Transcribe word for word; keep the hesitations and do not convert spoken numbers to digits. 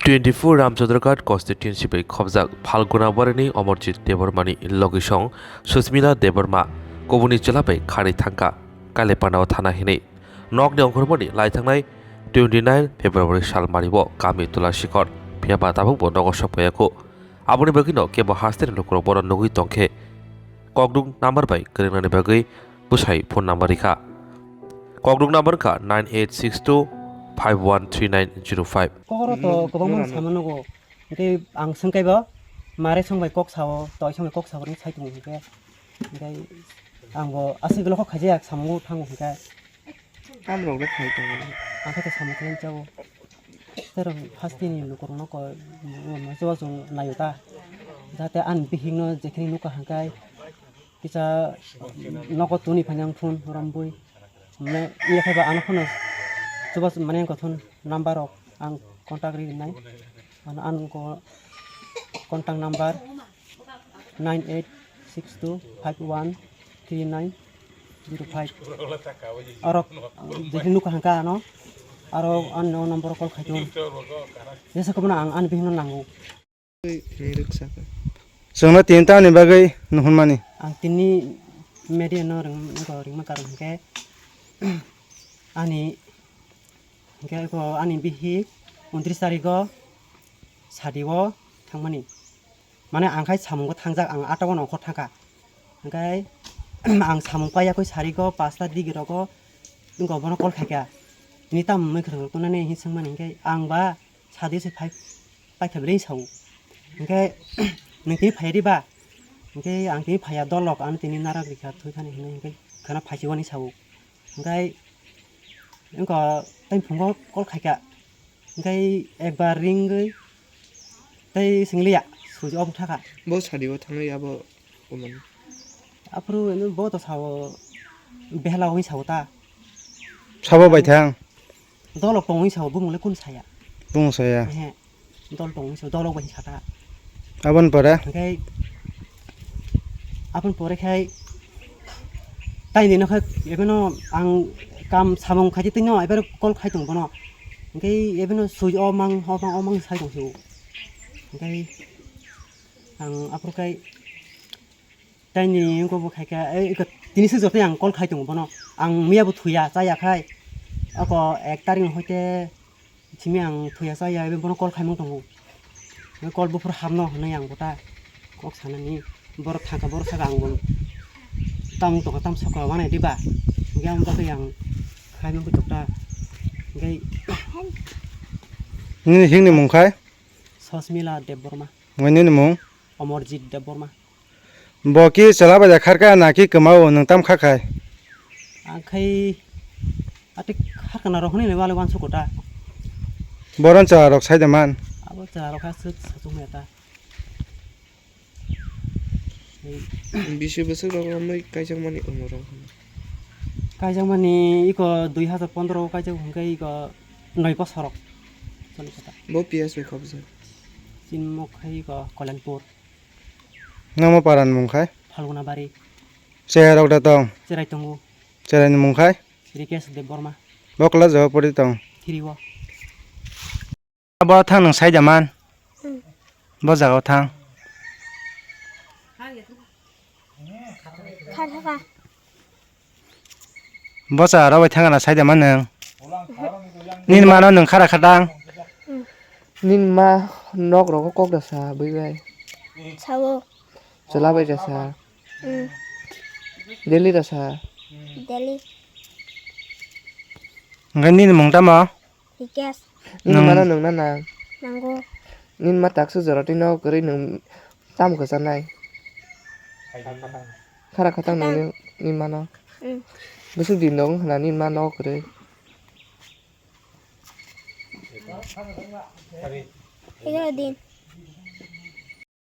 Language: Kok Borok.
Twenty-four Ramchandraghat constituency bai khobjak Phalguna Barini Amarjit Debbarmani logisong Susmita Debbarma kubuni chwla bai kharwi thangkha Kailaipana o thana hinwi. Nokni ongkhormani lai thangnai twenty-nine February sal mani bo kami Tulasikhor, phiya ba tabuk bo nogo sokphaiyakho. Aboni bagwino kebo hasteni lukurok bono nugwi tongkhe kokduk number bai kwrwngnani bagwi bwsai phone number rikha. Kokduk number wngkha nine eight six two five one three nine zero five. Kokoro to kwbangma samung nugo. Tei ang swngkhe bo mare songbai kok sao, toi songbai kok sao, ring sai tongo hinkhe. Hinkhe ang bo aswk ulo kok khaijak samung thango hinkhe. Tamrok le khai tongo. Ang khe samung khe chao. Terong hasteni lukurokno koi, chubachu naio ta. Jate ani bihikno jekhini nukha hwnkhai kisa nogo tuni phani ang thun rombui. Mane iya khe ba ano phano chubachu mane ang kothon number rok ang contact ri nai. Ano ang ko contact number nine eight six two five one three nine zero five. Oro jekhini nukha hwnkhai ano, aro ano number call khai tongo. Jesa kobono ang ani bihikno nango. Chwngno tini tamni bagwi nuhunmani? Ang tini media no ring-, ringma karon hwnkhe ani, hwnkhe ani bihik untris tarigo sadi o thangmani. Mane ang khai samungo thangjak, ang ato o nongkhor thangkha. Hwnkhe ang samung paiyakhui sarigo pasta digi rogo wngkha bono call khaikha. Tini tamo mwkhwrwng rok tongnani hinwi swngmani hwnkhe ang ba sadi se phai paikha belai sao. Hwnkhe nwng tini phaiya diba? Hwnkhe ang tini phaiya dolok ano tini narak rikha thwi thani hinwi hwnkhe khwna phaisiwani sao. Hwnkhe wngkha tei phungo call khaikha. Hwnkhe ekbar ringwi tei swngliya switch off wngthakha. Bo sadi o thangwi abo umani. Aphuru bo to sao behla wngwi sao ta. Sabo bai thang. Dolok tongwi sao bumung le kun saya. Bumung saya. Ehe. Dol tongwi sao, dolok bai sata. Aboni pore? Hwnkhe aboni pore khai taini no khai ebeno ang kam samung khaidi tino ebero call khai tong bono. Hwnkhe ebeno sui o mang, o mang, o mang sai tong sio. Hwnkhe ang aphuru khai taini wngkha bo khaikha, ei, iko tini swk joto ang call khai tongo bono. Ang miya bo thuya, chaya khai. Ako ek tarik no hoite simi ang thuya chaya, ebe bono call khaimung tongo. Call buphuru hamno hwnwi ang bota kok sanani. Borok thangkha, borok saka ang bono. Tam tongkha, tam sokra wanai diba? Hwnkhe ang bagwi ang khaimung bwtokta. Hwnkhe nini hingni mung khai? Sosmila Debbarma. Hwnkhe nini mung? Omorjit Debbarma. Bo ki chwla bai da kharkha na ki kwmao nwng tam kha khai? Ang khai ati kharkana rok hwnwi le wale wansuk ta. Boron chwla rok sai da man. Abo chwla rok ha suk sachung ya ta. Bisi bwswk rok romwi kaijakmani omo rok. Kaijakmani iko dui hazar pondro o kaijak hwnkhe iko noi bosor rok. Choli kota. Bo P S bai khobjak. Chini mok khai iko Kolanpur. Nangma paran mung khai? Phalguna Bari. Cherai rok da tong? Cherai tongo. Cherai ni mung khai? Rikesh Debbarma. Bo class o pori tong? Three o. Bo thang nung sai da man? Hmm. Bo jaga o thang. Kha, kha, kha. Bosa aro bai thangna sai da man nwng. Nini mano nwng khara khatang. Nini ma nok rogo kok da sa bui bai. Sao. Chwla bai da sa. Mm. Delhi da sa. Delhi. Ngai nini mung tamo? Rikesh. Nini mano nwng na nang? Nango. Nini ma taksa jora twi nok kwrwi nwng tamo kwchanai? Khara khatang nwng nini mano. Mm. Bwswk din dong khna nini ma nok kwrwi. Ega din.